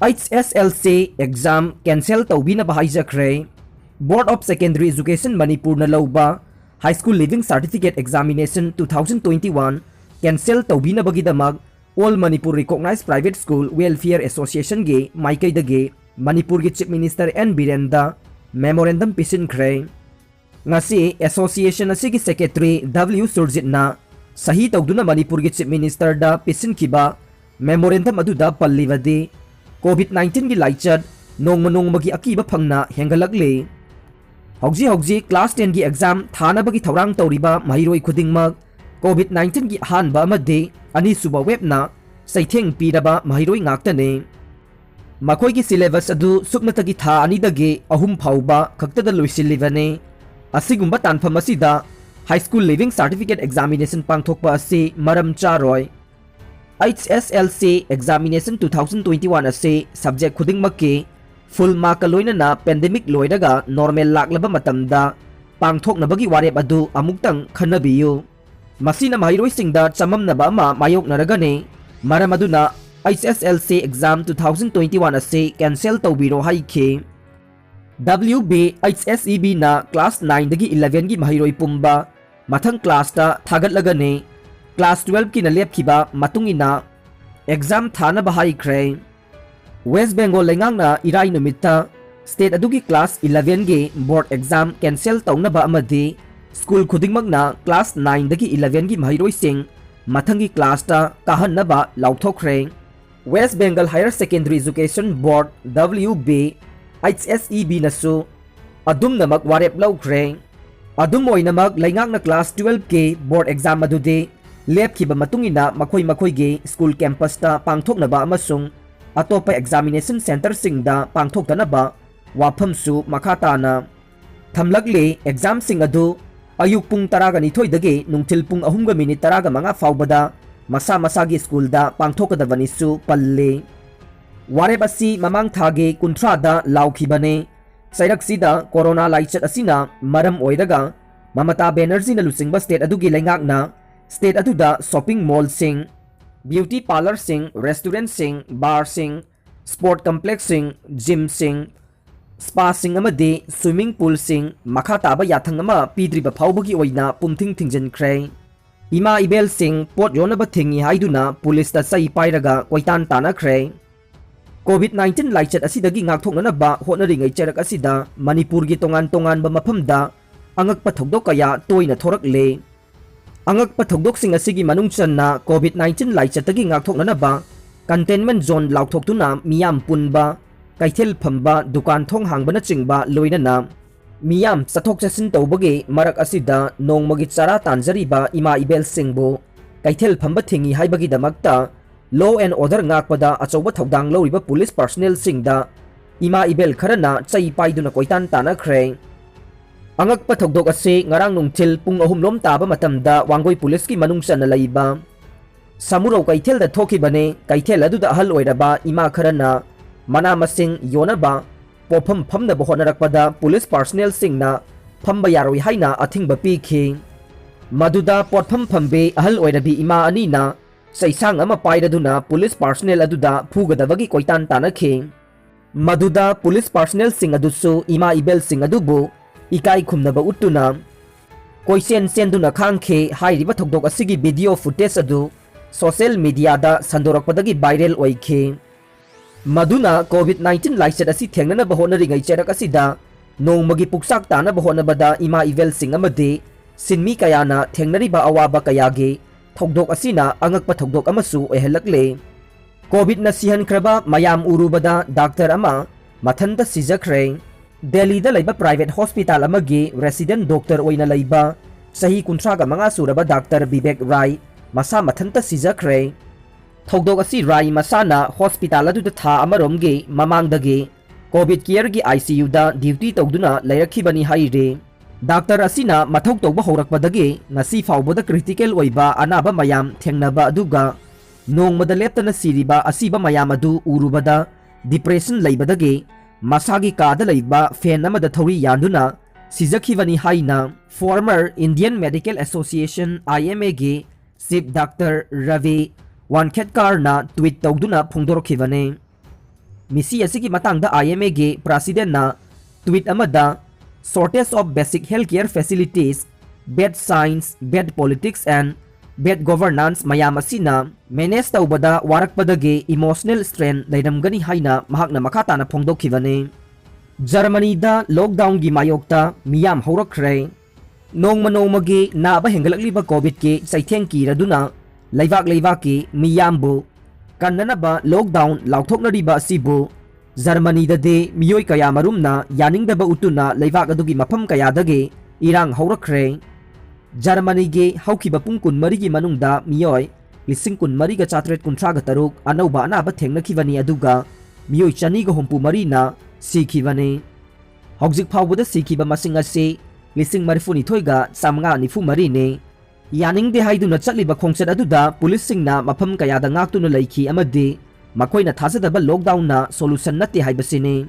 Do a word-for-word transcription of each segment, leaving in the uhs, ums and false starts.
H S L C exam cancel ꯇꯧꯕꯤꯅꯕ ꯍꯥꯏꯖꯈ꯭ꯔꯦ꯫ Board of Secondary Education ꯃꯅꯤꯄꯨꯔꯅ ꯂꯧꯕ High School Leaving Certificate Examination two thousand twenty one cancel ꯇꯧꯕꯤꯅꯕꯒꯤꯗꯃꯛ All Manipur Recognized Private School Welfare Associationꯒꯤ ꯃꯥꯏꯀꯩꯗꯒꯤ ꯃꯅꯤꯄꯨꯔꯒꯤ Chief Minister N ꯕꯤꯔꯦꯟꯗ memorandum ꯄꯤꯁꯤꯟꯈ꯭ꯔꯦ꯫ ꯉꯁꯤ association ꯑꯁꯤꯒꯤ secretary W ꯁꯨꯔꯖꯤꯠꯅ ꯁꯍꯤ ꯇꯧꯗꯨꯅ ꯃꯅꯤꯄꯨꯔꯒꯤ Chief Ministerꯗ ꯄꯤꯁꯤꯟꯈꯤꯕ memorandum ꯑꯗꯨꯗ ꯄꯜꯂꯤꯕꯗꯤ, COVID nineteenꯒꯤ ꯂꯥꯏꯆꯠ ꯅꯣꯡꯃ ꯅꯣꯡꯃꯒꯤ ꯑꯀꯤꯕ ꯐꯪꯅ ꯍꯦꯟꯒꯠꯂꯛꯂꯤ꯫ ꯍꯧꯖꯤꯛ ꯍꯧꯖꯤꯛ class tenꯒꯤ exam ꯊꯥꯅꯕꯒꯤ ꯊꯧꯔꯥꯡ ꯇꯧꯔꯤꯕ ꯃꯍꯩꯔꯣꯏ ꯈꯨꯗꯤꯡꯃꯛ COVID nineteenꯒꯤ ꯑꯍꯥꯟꯕ ꯑꯃꯗꯤ ꯑꯅꯤꯁꯨꯕ waveꯅ ꯆꯩꯊꯦꯡ ꯄꯤꯔꯕ ꯃꯍꯩꯔꯣꯏ ꯉꯥꯛꯇꯅꯤ꯫ ꯃꯈꯣꯏꯒꯤ syllabus ꯑꯗꯨ ꯁꯨꯞꯅꯇꯒꯤ ꯊꯥ ꯑꯅꯤꯗꯒꯤ ꯑꯍꯨꯝ ꯐꯥꯎꯕ ꯈꯛꯇꯗ ꯂꯣꯏꯁꯤꯜꯂꯤꯕꯅꯤ꯫ ꯑꯁꯤꯒꯨꯝꯕ ꯇꯥꯟꯐꯝ ꯑꯁꯤꯗ High School Leaving Certificate Examination ꯄꯥꯡꯊꯣꯛꯄ ꯑꯁꯤ ꯃꯔꯝ ꯆꯥꯔꯣꯏ꯫ H S L C examination two thousand twenty one ꯑꯁꯤ subject ꯈꯨꯗꯤꯡꯃꯛꯀꯤ full markꯀ ꯂꯣꯏꯅꯅ pandemic ꯂꯣꯏꯔꯒ normal ꯂꯥꯛꯂꯕ ꯃꯇꯝꯗ ꯄꯥꯡꯊꯣꯛꯅꯕꯒꯤ ꯋꯥꯔꯦꯞ ꯑꯗꯨ ꯑꯃꯨꯛꯇꯪ ꯈꯟꯅꯕꯤꯌꯨ꯫ ꯃꯁꯤꯅ ꯃꯍꯩꯔꯣꯏꯁꯤꯡꯗ ꯆꯃꯝꯅꯕ ꯑꯃ ꯃꯥꯌꯣꯛꯅꯔꯒꯅꯤ꯫ ꯃꯔꯝ ꯑꯗꯨꯅ H S L C exam two thousand twenty one ꯑꯁꯤ cancel ꯇꯧꯕꯤꯔꯣ ꯍꯥꯏꯈꯤ꯫ W B H S E Bꯅ class nineꯗꯒꯤ elevenꯒꯤ ꯃꯍꯩꯔꯣꯏ ꯄꯨꯝꯕ ꯃꯊꯪ classꯇ ꯊꯥꯒꯠꯂꯒꯅꯤ꯫ Class twelveꯀꯤꯅ ꯂꯦꯞꯈꯤꯕ ꯃꯇꯨꯡ ꯏꯟꯅ exam ꯊꯥꯅꯕ ꯍꯥꯏꯈ꯭ꯔꯦ꯫ West Bengal ꯂꯩꯉꯥꯛꯅ ꯏꯔꯥꯏ ꯅꯨꯃꯤꯠꯇ state ꯑꯗꯨꯒꯤ class elevenꯒꯤ board exam cancel ꯇꯧꯅꯕ ꯑꯃꯗꯤ school ꯈꯨꯗꯤꯡꯃꯛꯅ class nineꯗꯒꯤ elevenꯒꯤ ꯃꯍꯩꯔꯣꯏꯁꯤꯡ ꯃꯊꯪꯒꯤ classꯇ ꯀꯥꯍꯟꯅꯕ ꯂꯥꯎꯊꯣꯛꯈ꯭ꯔꯦ꯫ West Bengal Higher Secondary Education Board, W B H S E Bꯅꯁꯨ ꯑꯗꯨꯝꯅꯃꯛ ꯋꯥꯔꯦꯞ ꯂꯧꯈ꯭ꯔꯦ꯫ ꯑꯗꯨꯝ ꯑꯣꯏꯅꯃꯛ, ꯂꯩꯉꯥꯛꯅ class twelveꯀꯤ board exam ꯑꯗꯨꯗꯤ ꯂꯦꯞꯈꯤꯕ ꯃꯇꯨꯡ ꯏꯟꯅ ꯃꯈꯣꯏ ꯃꯈꯣꯏꯒꯤ school campusꯇ ꯄꯥꯡꯊꯣꯛꯅꯕ ꯑꯃꯁꯨꯡ ꯑꯇꯣꯞꯄ examination centreꯁꯤꯡꯗ ꯄꯥꯡꯊꯣꯛꯇꯅꯕ ꯋꯥꯐꯝꯁꯨ ꯃꯈꯥ ꯇꯥꯅ ꯊꯝꯂꯛꯂꯤ꯫ Examꯁꯤꯡ ꯑꯗꯨ ꯑꯌꯨꯛ ꯄꯨꯡ ꯇꯔꯥꯒ ꯅꯤꯊꯣꯏꯗꯒꯤ ꯅꯨꯡꯊꯤꯜ ꯄꯨꯡ ꯑꯍꯨꯝꯒ minute ꯇꯔꯥꯒ ꯃꯉꯥ ꯐꯥꯎꯕꯗ ꯃꯁꯥ ꯃꯁꯥꯒꯤ schoolꯗ ꯄꯥꯡꯊꯣꯛꯀꯗꯕꯅꯤꯁꯨ ꯄꯜꯂꯤ꯫ ꯋꯥꯔꯦꯞ ꯑꯁꯤ ꯃꯃꯥꯡ ꯊꯥꯒꯤ ꯀꯨꯟꯊ꯭ꯔꯥꯗ ꯂꯥꯎꯈꯤꯕꯅꯤ꯫ ꯆꯩꯔꯛꯁꯤꯗ corona ꯂꯥꯏꯆꯠ ꯑꯁꯤꯅ ꯃꯔꯝ ꯑꯣꯏꯔꯒ ꯃꯃꯇꯥ ꯕꯦꯅꯔꯖꯤꯅ ꯂꯨꯆꯤꯡꯕ state ꯑꯗꯨꯒꯤ ꯂꯩꯉꯥꯛꯅ state ꯑꯗꯨꯗ shopping mallꯁꯤꯡ, beauty parlourꯁꯤꯡ, restaurantꯁꯤꯡ, barꯁꯤꯡ, ꯁ꯭ꯄꯣꯔꯠ ꯀꯝꯄ꯭ꯂꯦꯛꯁꯁꯤꯡ, ꯖꯤꯝꯁꯤꯡ, ꯁ꯭ꯄꯥꯁꯤꯡ ꯑꯃꯗꯤ ꯁ꯭ꯋꯤꯃꯤꯡ ꯄꯨꯜꯁꯤꯡ ꯃꯈꯥ ꯇꯥꯕ ꯌꯥꯊꯪ ꯑꯃ ꯄꯤꯗ꯭ꯔꯤꯕ ꯐꯥꯎꯕꯒꯤ ꯑꯣꯏꯅ ꯄꯨꯝꯊꯤꯡ ꯊꯤꯡꯖꯤꯟꯈ꯭ꯔꯦ꯫ ꯏꯃꯥ ꯏꯕꯦꯜꯁꯤꯡ ꯄꯣꯠ ꯌꯣꯟꯅꯕ ꯊꯤꯡꯏ ꯍꯥꯏꯗꯨꯅ ꯄꯨꯂꯤꯁꯇ ꯆꯩ ꯄꯥꯏꯔꯒ ꯀꯣꯏꯇꯥꯟ ꯇꯥꯟꯅꯈ꯭ꯔꯦ꯫ ꯀꯣꯚꯤꯗ ꯅꯥꯏꯟꯇꯤꯟ ꯂꯥꯏꯆꯠ ꯑꯁꯤꯗꯒꯤ ꯉꯥꯛꯊꯣꯛꯅꯅꯕ ꯍꯣꯠꯅꯔꯤꯉꯩ ꯆꯩꯔꯛ ꯑꯁꯤꯗ ꯃꯅꯤꯄꯨꯔꯒꯤ ꯇꯣꯉꯥꯟ ꯇꯣꯉꯥꯟꯕ ꯃꯐꯝꯗ ꯑꯉꯛꯄ ꯊꯧꯗꯣꯛ ꯀꯌꯥ ꯇꯣꯏꯅ ꯊꯣꯔꯛꯂꯦ꯫ ꯑꯉꯛꯄ ꯊꯧꯗꯣꯛꯁꯤꯡ ꯑꯁꯤꯒꯤ ꯃꯅꯨꯡ ꯆꯟꯅ ꯀꯣꯚꯤꯗ ꯅꯥꯏꯟꯇꯤꯟ ꯂꯥꯏꯆꯠꯇꯒꯤ ꯉꯥꯛꯊꯣꯛꯅꯅꯕ ꯀꯟꯇꯦꯟꯃꯦꯟ ꯖꯣꯟ ꯂꯥꯎꯊꯣꯛꯇꯨꯅ ꯃꯤꯌꯥꯝ ꯄꯨꯟꯕ, ꯀꯩꯊꯦꯜ ꯐꯝꯕ, ꯗꯨꯀꯥꯟ ꯊꯣꯡ ꯍꯥꯡꯕꯅꯆꯤꯡꯕ, ꯂꯣꯏꯅꯅ ꯃꯤꯌꯥꯝ ꯆꯠꯊꯣꯛ ꯆꯠꯁꯤꯟ ꯇꯧꯕꯒꯤ ꯃꯔꯛ ꯑꯁꯤꯗ ꯅꯣꯡꯃꯒꯤ ꯆꯔꯥ ꯇꯥꯟꯖꯔꯤꯕ ꯏꯃꯥ ꯏꯕꯦꯜꯁꯤꯡꯕꯨ ꯀꯩꯊꯦꯜ ꯐꯝꯕ ꯊꯤꯡꯏ ꯍꯥꯏꯕꯒꯤꯗꯃꯛꯇ law and order ꯉꯥꯛꯄꯗ ꯑꯆꯧꯕ ꯊꯧꯗꯥꯡ ꯂꯧꯔꯤꯕ ꯄꯨꯂꯤꯁ ꯄꯥꯔꯁꯅꯦꯜꯁꯤꯡꯗ ꯏꯃꯥ ꯏꯕꯦꯜ ꯈꯔꯅ ꯆꯩ ꯄꯥꯏꯗꯨꯅ ꯀꯣꯏꯇꯥꯟ ꯇꯥꯟꯅꯈ꯭ꯔꯦ꯫ ꯑꯉꯛꯄ ꯊꯧꯗꯣꯛ ꯑꯁꯤ ꯉꯔꯥꯡ ꯅꯨꯡꯊꯤꯜ ꯄꯨꯡ ꯑꯍꯨꯝ ꯂꯣꯝ ꯇꯥꯕ ꯃꯇꯝꯗ ꯋꯥꯡꯒꯣꯏ ꯄꯨꯂꯤꯁꯀꯤ ꯃꯅꯨꯡ ꯆꯟꯅ ꯂꯩꯕ ꯁꯃꯨꯔꯧ ꯀꯩꯊꯦꯜꯗ ꯊꯣꯛꯈꯤꯕꯅꯤ꯫ ꯀꯩꯊꯦꯜ ꯑꯗꯨꯗ ꯑꯍꯜ ꯑꯣꯏꯔꯕ ꯏꯃꯥ ꯈꯔꯅ ꯃꯅꯥ ꯃꯁꯤꯡ ꯌꯣꯟꯅꯕ ꯄꯣꯠꯐꯝ ꯐꯝꯅꯕ ꯍꯣꯠꯅꯔꯛꯄꯗ ꯄꯨꯂꯤꯁ ꯄꯥꯔꯁꯅꯦꯜꯁꯤꯡꯅ ꯐꯝꯕ ꯌꯥꯔꯣꯏ ꯍꯥꯏꯅ ꯑꯊꯤꯡꯕ ꯄꯤꯈꯤ꯫ ꯃꯗꯨꯗ ꯄꯣꯠꯐꯝ ꯐꯝꯕꯤ ꯑꯍꯜ ꯑꯣꯏꯔꯕꯤ ꯏꯃꯥ ꯑꯅꯤꯅ ꯆꯩꯁꯥꯡ ꯑꯃ ꯄꯥꯏꯔꯗꯨꯅ ꯄꯨꯂꯤꯁ ꯄꯥꯔꯁꯅꯦꯜ ꯑꯗꯨꯗ ꯐꯨꯒꯗꯕꯒꯤ ꯀꯣꯏꯇꯥꯟ ꯇꯥꯟꯅꯈꯤ꯫ ꯃꯗꯨꯗ ꯄꯨꯂꯤꯁ ꯄꯥꯔꯁꯅꯦꯜꯁꯤꯡ ꯑꯗꯨꯁꯨ ꯏꯃꯥ ꯏꯕꯦꯜꯁꯤꯡ ꯑꯗꯨꯕꯨ ꯏꯀꯥꯏ ꯈꯨꯝꯅꯕ ꯎꯠꯇꯨꯅ ꯀꯣꯏꯆꯦꯟ ꯆꯦꯟꯗꯨꯅ ꯈꯥꯡꯈꯤ꯫ ꯍꯥꯏꯔꯤꯕ ꯊꯧꯗꯣꯛ ꯑꯁꯤꯒꯤ ꯚꯤꯗꯤꯑꯣ ꯐꯨꯇꯦꯖ ꯑꯗꯨ ꯁꯣꯁꯤꯌꯦꯜ ꯃꯤꯗꯤꯌꯥꯗ ꯁꯟꯗꯣꯔꯛꯄꯗꯒꯤ ꯚꯥꯏꯔꯦꯜ ꯑꯣꯏꯈꯤ꯫ ꯃꯗꯨꯅ ꯀꯣꯚꯤꯗ ꯅꯥꯏꯟꯇꯤꯟ ꯂꯥꯏꯆꯠ ꯑꯁꯤ ꯊꯦꯡꯅꯅꯕ ꯍꯣꯠꯅꯔꯤꯉꯩ ꯆꯩꯔꯛ ꯑꯁꯤꯗ ꯅꯣꯡꯃꯒꯤ ꯄꯨꯛꯆꯥꯛ ꯇꯥꯅꯕ ꯍꯣꯠꯅꯕꯗ ꯏꯃꯥ ꯏꯕꯦꯜꯁꯤꯡ ꯑꯃꯗꯤ ꯁꯤꯟꯃꯤ ꯀꯌꯥꯅ ꯊꯦꯡꯅꯔꯤꯕ ꯑꯋꯥꯕ ꯀꯌꯥꯒꯤ ꯊꯧꯗꯣꯛ ꯑꯁꯤꯅ ꯑꯉꯛꯄ ꯊꯧꯗꯣꯛ ꯑꯃꯁꯨ ꯑꯣꯏꯍꯜꯂꯛꯂꯦ꯫ ꯀꯣꯚꯤꯗꯅ ꯁꯤꯍꯟꯈ꯭ꯔꯕ ꯃꯌꯥꯝ ꯎꯔꯨꯕꯗ ꯗꯥꯛꯇꯔ ꯑꯃ ꯃꯊꯟꯇ ꯁꯤꯖꯈ꯭ꯔꯦ꯫ ꯗꯦꯜꯂꯤꯗ ꯂꯩꯕ ꯄ꯭ꯔꯥꯏꯚꯦꯠ ꯍꯣꯁꯄꯤꯇꯥꯜ ꯑꯃꯒꯤ ꯔꯦꯁꯤꯗꯦꯟ ꯗꯣꯛꯇꯔ ꯑꯣꯏꯅ ꯂꯩꯕ ꯆꯍꯤ ꯀꯨꯟꯊ꯭ꯔꯥꯒ ꯃꯉꯥ ꯁꯨꯔꯕ ꯗꯥꯛꯇꯔ ꯕꯤꯕꯦꯛ ꯔꯥꯏ ꯃꯁꯥ ꯃꯊꯟꯇ ꯁꯤꯖꯈ꯭ꯔꯦ꯫ ꯊꯧꯗꯣꯛ ꯑꯁꯤ ꯔꯥꯏ ꯃꯁꯥꯅ ꯍꯣꯁꯄꯤꯇꯥꯜ ꯑꯗꯨꯗ ꯊꯥ ꯑꯃꯔꯣꯝꯒꯤ ꯃꯃꯥꯡꯗꯒꯤ ꯀꯣꯚꯤꯗ ꯀꯤꯌꯔꯒꯤ ꯑꯥꯏ ꯁꯤ ꯌꯨꯗ ꯗ꯭ꯌꯨꯇꯤ ꯇꯧꯗꯨꯅ ꯂꯩꯔꯛꯈꯤꯕꯅꯤ ꯍꯥꯏꯔꯤ꯫ ꯗꯥꯛꯇꯔ ꯑꯁꯤꯅ ꯃꯊꯧ ꯇꯧꯕ ꯍꯧꯔꯛꯄꯗꯒꯤ ꯉꯁꯤ ꯐꯥꯎꯕꯗ ꯀ꯭ꯔꯤꯇꯤꯀꯦꯜ ꯑꯣꯏꯕ ꯑꯅꯥꯕ ꯃꯌꯥꯝ ꯊꯦꯡꯅꯕ ꯑꯗꯨꯒ ꯅꯣꯡꯃꯗ ꯂꯦꯞꯇꯅ ꯁꯤꯔꯤꯕ ꯑꯁꯤꯕ ꯃꯌꯥꯝ ꯑꯗꯨ ꯎꯔꯨꯕꯗ ꯗꯤꯄ꯭ꯔꯦꯁꯟ ꯂꯩꯕꯗꯒꯤ ꯃꯁꯥꯒꯤ ꯀꯥꯗ ꯂꯩꯕ ꯐꯦꯟ ꯑꯃꯗ ꯊꯧꯔꯤ ꯌꯥꯟꯗꯨꯅ ꯁꯤꯖꯈꯤꯕꯅꯤ ꯍꯥꯏꯅ former Indian Medical Association, I M A, ꯒꯤ ꯆꯤꯐ ꯗꯥꯛꯇꯔ ꯔꯕꯤ ꯋꯥꯟꯈꯦꯠꯀꯥꯔꯅ ꯇ꯭ꯋꯤꯠ ꯇꯧꯗꯨꯅ ꯐꯣꯡꯗꯣꯔꯛꯈꯤꯕꯅꯤ꯫ ꯃꯤꯁꯤ ꯑꯁꯤꯒꯤ ꯃꯇꯥꯡꯗ I M A ꯒꯤ president ꯅ tweet ꯑꯃꯗ, "Shortage of basic healthcare facilities, bad science, bad politics and bad governance ꯃꯌꯥꯝ ꯑꯁꯤꯅ manage ꯇꯧꯕꯗ ꯋꯥꯔꯛꯄꯗꯒꯤ emotional strain ꯂꯩꯔꯝꯒꯅꯤ" ꯍꯥꯏꯅ ꯃꯍꯥꯛꯅ ꯃꯈꯥ ꯇꯥꯅ ꯐꯣꯡꯗꯣꯛꯈꯤꯕꯅꯤ꯫ ꯖꯔꯃꯅꯤꯗ lockdown ꯒꯤ ꯃꯥꯌꯣꯛꯇ ꯃꯤꯌꯥꯝ ꯍꯧꯔꯛꯈ꯭ꯔꯦ꯫ ꯅꯣꯡꯃ ꯅꯣꯡꯃꯒꯤ ꯅꯥꯕ ꯍꯦꯟꯒꯠꯂꯛꯂꯤꯕ COVID ꯀꯤ ꯆꯩꯊꯦꯡ ꯀꯤꯔꯗꯨꯅ ꯂꯩꯕꯥꯛ ꯂꯩꯕꯥꯛꯀꯤ ꯃꯤꯌꯥꯝꯕꯨ ꯀꯟꯅꯅꯕ lockdown ꯂꯥꯎꯊꯣꯛꯅꯔꯤꯕ ꯑꯁꯤꯕꯨ ꯖꯔꯃꯅꯤꯗꯗꯤ ꯃꯤꯑꯣꯏ ꯀꯌꯥ ꯃꯔꯨꯝꯅ ꯌꯥꯅꯤꯡꯗꯕ ꯎꯠꯇꯨꯅ ꯂꯩꯕꯥꯛ ꯑꯗꯨꯒꯤ ꯃꯐꯝ ꯀꯌꯥꯗꯒꯤ ꯏꯔꯥꯡ ꯍꯧꯔꯛꯈ꯭ꯔꯦ꯫ ꯖꯔꯃꯅꯤꯒꯤ ꯍꯧꯈꯤꯕ ꯄꯨꯡ ꯀꯨꯟꯃꯔꯤꯒꯤ ꯃꯅꯨꯡꯗ ꯃꯤꯑꯣꯏ ꯂꯤꯁꯤꯡ ꯀꯨꯟꯃꯔꯤꯒ ꯆꯥꯇ꯭ꯔꯦꯠ ꯀꯨꯟꯊ꯭ꯔꯥꯒ ꯇꯔꯨꯛ ꯑꯅꯧꯕ ꯑꯅꯥꯕ ꯊꯦꯡꯅꯈꯤꯕꯅꯤ, ꯑꯗꯨꯒ ꯃꯤꯑꯣꯏ ꯆꯅꯤꯒ ꯍꯨꯝꯐꯨ ꯃꯔꯤꯅ ꯁꯤꯈꯤꯕꯅꯤ꯫ ꯍꯧꯖꯤꯛ ꯐꯥꯎꯕꯗ ꯁꯤꯈꯤꯕ ꯃꯁꯤꯡ ꯑꯁꯤ ꯂꯤꯁꯤꯡ ꯃꯔꯤꯐꯨꯅꯤꯊꯣꯏꯒ ꯆꯥꯃꯉꯥ ꯅꯤꯐꯨ ꯃꯔꯤꯅꯤ꯫ ꯌꯥꯅꯤꯡꯗꯦ ꯍꯥꯏꯗꯨꯅ ꯆꯠꯂꯤꯕ ꯈꯣꯡꯆꯠ ꯑꯗꯨꯗ ꯄꯨꯂꯤꯁꯁꯤꯡꯅ ꯃꯐꯝ ꯀꯌꯥꯗ ꯉꯥꯛꯇꯨꯅ ꯂꯩꯈꯤ ꯑꯃꯗꯤ ꯃꯈꯣꯏꯅ ꯊꯥꯖꯗꯕ lockdown ꯅ solution ꯅꯠꯇꯦ ꯍꯥꯏꯕꯁꯤꯅꯤ꯫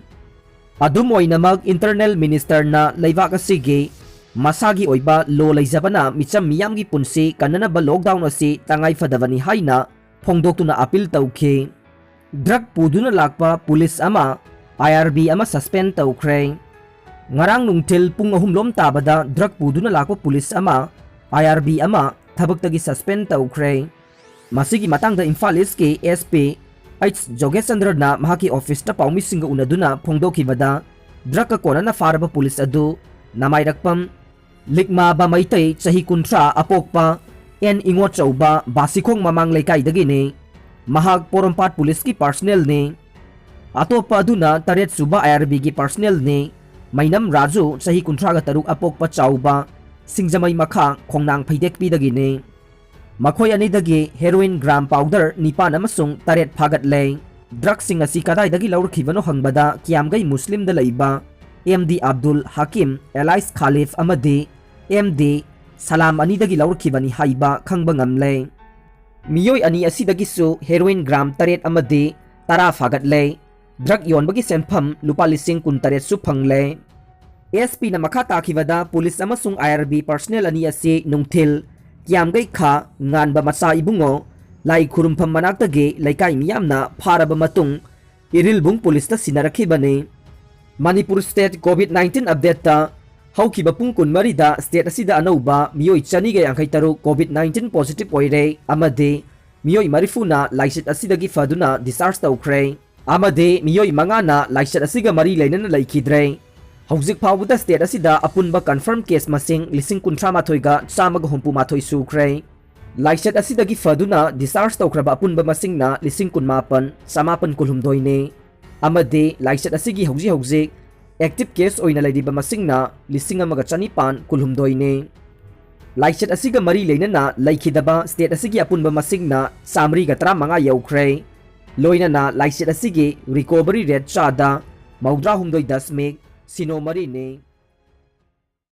ꯑꯗꯨꯝ ꯑꯣꯏꯅꯃꯛ, internal minister ꯅ ꯂꯩꯕꯥꯛ ꯑꯁꯤꯒꯤ ꯃꯁꯥꯒꯤ ꯑꯣꯏꯕ law ꯂꯩꯖꯕꯅ ꯃꯤꯆꯝ ꯃꯤꯌꯥꯝꯒꯤ ꯄꯨꯟꯁꯤ ꯀꯟꯅꯅꯕ lockdown ꯑꯁꯤ ꯇꯉꯥꯏ ꯐꯗꯕꯅꯤ ꯍꯥꯏꯅ ꯐꯣꯡꯗꯣꯛꯇꯨꯅ appeal ꯇꯧꯈꯤ꯫ Drug ꯄꯨꯗꯨꯅ ꯂꯥꯛꯄ ꯄꯨꯂꯤꯁ ꯑꯃ I R B ꯑꯃ suspend ꯇꯧꯈ꯭ꯔꯦ꯫ ꯉꯔꯥꯡ ꯅꯨꯡꯊꯤꯜ ꯄꯨꯡ ꯑꯍꯨꯝ ꯂꯣꯝ ꯇꯥꯕꯗ drug ꯄꯨꯗꯨꯅ ꯂꯥꯛꯄ ꯄꯨꯂꯤꯁ ꯑꯃ, I R B ꯑꯃ ꯊꯕꯛꯇꯒꯤ suspend ꯇꯧꯈ꯭ꯔꯦ꯫ ꯃꯁꯤꯒꯤ ꯃꯇꯥꯡꯗ ꯏꯝꯐꯥꯜ ꯏꯁꯀꯤ S P H ꯖꯣꯒꯦꯁꯆꯟꯗ꯭ꯔꯅ ꯃꯍꯥꯛꯀꯤ office ꯇ ꯄꯥꯎꯃꯤꯁꯤꯡꯒ ꯎꯅꯗꯨꯅ ꯐꯣꯡꯗꯣꯛꯈꯤꯕꯗ, drug ꯀ ꯀꯣꯟꯅꯅ ꯐꯥꯔꯕ ꯄꯨꯂꯤꯁ ꯑꯗꯨ ꯅꯃꯥꯏꯔꯛꯄꯝ ꯂꯤꯛꯃꯥꯕ ꯃꯩꯇꯩ, ꯆꯍꯤ ꯀꯨꯟꯊ꯭ꯔꯥ, ꯑꯄꯣꯛꯄ N ꯏꯉꯣꯠꯆꯧꯕ, ꯕꯥꯁꯤꯈꯣꯡ ꯃꯃꯥꯡ ꯂꯩꯀꯥꯏꯗꯒꯤꯅꯤ꯫ ꯃꯍꯥꯛ ꯄꯣꯔꯣꯝꯄꯥꯠ ꯄꯨꯂꯤꯁꯀꯤ personnel ꯅꯤ꯫ ꯑꯇꯣꯞꯄ ꯑꯗꯨꯅ ꯇꯔꯦꯠ ꯁꯨꯕ I R B ꯒꯤ personnel ꯅꯤ, ꯃꯩꯅꯝ ꯔꯥꯖꯨ, ꯆꯍꯤ ꯀꯨꯟꯊ꯭ꯔꯥꯒ ꯇꯔꯨꯛ, ꯑꯄꯣꯛꯄ ꯆꯥꯎꯕ, ꯁꯤꯡꯖꯃꯩ ꯃꯈꯥ ꯈꯣꯡꯅꯥꯡ ꯐꯩꯗꯦꯛꯄꯤꯗꯒꯤꯅꯤ꯫ ꯃꯈꯣꯏ ꯑꯅꯤꯗꯒꯤ heroin gram powder ꯅꯤꯄꯥꯟ ꯑꯃꯁꯨꯡ ꯇꯔꯦꯠ ꯐꯥꯒꯠꯂꯦ꯫ Drug ꯁꯤꯡ ꯑꯁꯤ ꯀꯗꯥꯏꯗꯒꯤ ꯂꯧꯔꯛꯈꯤꯕꯅꯣ ꯍꯪꯕꯗ, ꯀꯤꯌꯥꯝꯒꯩ ꯃꯨꯁꯂꯤꯝꯗ ꯂꯩꯕ M D ꯑꯕꯗꯨꯜ ꯍꯀꯤꯝ alias ꯈꯥꯂꯤꯐ ꯑꯃꯗꯤ M D ꯁꯂꯥꯝ ꯑꯅꯤꯗꯒꯤ ꯂꯧꯔꯛꯈꯤꯕꯅꯤ ꯍꯥꯏꯕ ꯈꯪꯕ ꯉꯝꯂꯦ꯫ ꯃꯤꯑꯣꯏ ꯑꯅꯤ ꯑꯁꯤꯗꯒꯤꯁꯨ heroin gram ꯇꯔꯦꯠ ꯑꯃꯗꯤ ꯇꯔꯥ ꯐꯥꯒꯠꯂꯦ꯫ Drug ꯌꯣꯟꯕꯒꯤ ꯁꯦꯟꯐꯝ ꯂꯨꯄꯥ ꯂꯤꯁꯤꯡ ꯀꯨꯟꯇꯔꯦꯠꯁꯨ ꯐꯪꯂꯦ꯫ S P ꯅ ꯃꯈꯥ ꯇꯥꯈꯤꯕꯗ, ꯄꯨꯂꯤꯁ ꯑꯃꯁꯨꯡ I R B personnel ꯑꯅꯤ ꯑꯁꯤ ꯅꯨꯡꯊꯤꯜ ꯀꯤꯌꯥꯝꯒꯩ ꯈꯥ ꯉꯥꯟꯕ ꯃꯆꯥ ꯏꯕꯨꯡꯉꯣ ꯂꯥꯏ ꯈꯨꯔꯨꯝꯐꯝ ꯃꯅꯥꯛꯇꯒꯤ ꯂꯩꯀꯥꯏ ꯃꯤꯌꯥꯝꯅ ꯐꯥꯔꯕ ꯃꯇꯨꯡ, ꯏꯔꯤꯜꯕꯨꯡ ꯄꯨꯂꯤꯁꯇ ꯁꯤꯟꯅꯔꯛꯈꯤꯕꯅꯤ꯫ ꯃꯅꯤꯄꯨꯔ ꯁ꯭ꯇꯦꯠ ꯀꯣꯚꯤꯗ ꯅꯥꯏꯟꯇꯤꯟ ꯑꯞꯗꯦꯠꯇ ꯍꯧꯈꯤꯕ ꯄꯨꯡ ꯀꯨꯟꯃꯔꯤꯗ ꯁ꯭ꯇꯦꯠ ꯑꯁꯤꯗ ꯑꯅꯧꯕ ꯃꯤꯑꯣꯏ ꯆꯅꯤꯒ ꯌꯥꯡꯈꯩ ꯇꯔꯨꯛ ꯀꯣꯚꯤꯗ ꯅꯥꯏꯟꯇꯤꯟ ꯄꯣꯖꯤꯇꯤꯚ ꯑꯣꯏꯔꯦ ꯑꯃꯗꯤ ꯃꯤꯑꯣꯏ ꯃꯔꯤꯐꯨꯅ ꯂꯥꯏꯆꯠ ꯑꯁꯤꯗꯒꯤ ꯐꯗꯨꯅ ꯗꯤꯁꯆꯥꯔꯖ ꯇꯧꯈ꯭ꯔꯦ ꯑꯃꯗꯤ ꯃꯤꯑꯣꯏ ꯃꯉꯥꯅ ꯂꯥꯏꯆꯠ ꯑꯁꯤꯒ ꯃꯔꯤ ꯂꯩꯅꯅ ꯂꯩꯈꯤꯗ꯭ꯔꯦ꯫ ꯍꯧꯖꯤꯛ ꯐꯥꯎꯕꯗ ꯁ꯭ꯇꯦꯠ ꯑꯁꯤꯗ ꯑꯄꯨꯟꯕ ꯀꯟꯐꯥꯔꯝ ꯀꯦꯁ ꯃꯁꯤꯡ ꯂꯤꯁꯤꯡ ꯀꯨꯟꯊ꯭ꯔꯥ ꯃꯥꯊꯣꯏꯒ ꯆꯥꯝꯃꯒ ꯍꯨꯝꯐꯨ ꯃꯥꯊꯣꯏ ꯁꯨꯈ꯭ꯔꯦ꯫ ꯂꯥꯏꯆꯠ ꯑꯁꯤꯗꯒꯤ ꯐꯗꯨꯅ ꯗꯤꯁꯆꯥꯔꯖ ꯇꯧꯈ꯭ꯔꯕ ꯑꯄꯨꯟꯕ ꯃꯁꯤꯡꯅ ꯂꯤꯁꯤꯡ ꯀꯨꯟꯃꯥꯄꯟ ꯆꯃꯥꯄꯟ ꯀꯨꯜꯍꯨꯝꯗꯣꯏꯅꯤ ꯑꯃꯗꯤ ꯂꯥꯏꯆꯠ ꯑꯁꯤꯒꯤ ꯍꯧꯖꯤꯛ ꯍꯧꯖꯤꯛ ꯑꯦꯛꯇꯤꯚ ꯀꯦꯁ ꯑꯣꯏꯅ ꯂꯩꯔꯤꯕ ꯃꯁꯤꯡꯅ ꯂꯤꯁꯤꯡ ꯑꯃꯒ ꯆꯅꯤꯄꯥꯟ ꯀꯨꯜꯍꯨꯝꯗꯣꯏꯅꯤ꯫ ꯂꯥꯏꯆꯠ ꯑꯁꯤꯒ ꯃꯔꯤ ꯂꯩꯅꯅ ꯂꯩꯈꯤꯗꯕ ꯁ꯭ꯇꯦꯠ ꯑꯁꯤꯒꯤ ꯑꯄꯨꯟꯕ ꯃꯁꯤꯡꯅ ꯆꯥꯃꯔꯤꯒ ꯇꯔꯥꯃꯉꯥ ꯌꯧꯈ꯭ꯔꯦ꯫ ꯂꯣꯏꯅꯅ ꯂꯥꯏꯆꯠ ꯑꯁꯤꯒꯤ ꯔꯤꯀꯣꯚꯔꯤ ꯔꯦꯠ ꯆꯥꯗ ꯃꯧꯗ꯭ꯔꯥꯍꯨꯝꯗꯣꯏ ꯗꯁꯃꯤꯛ ꯁꯤꯅꯣ ꯃꯔꯤꯅꯤ꯫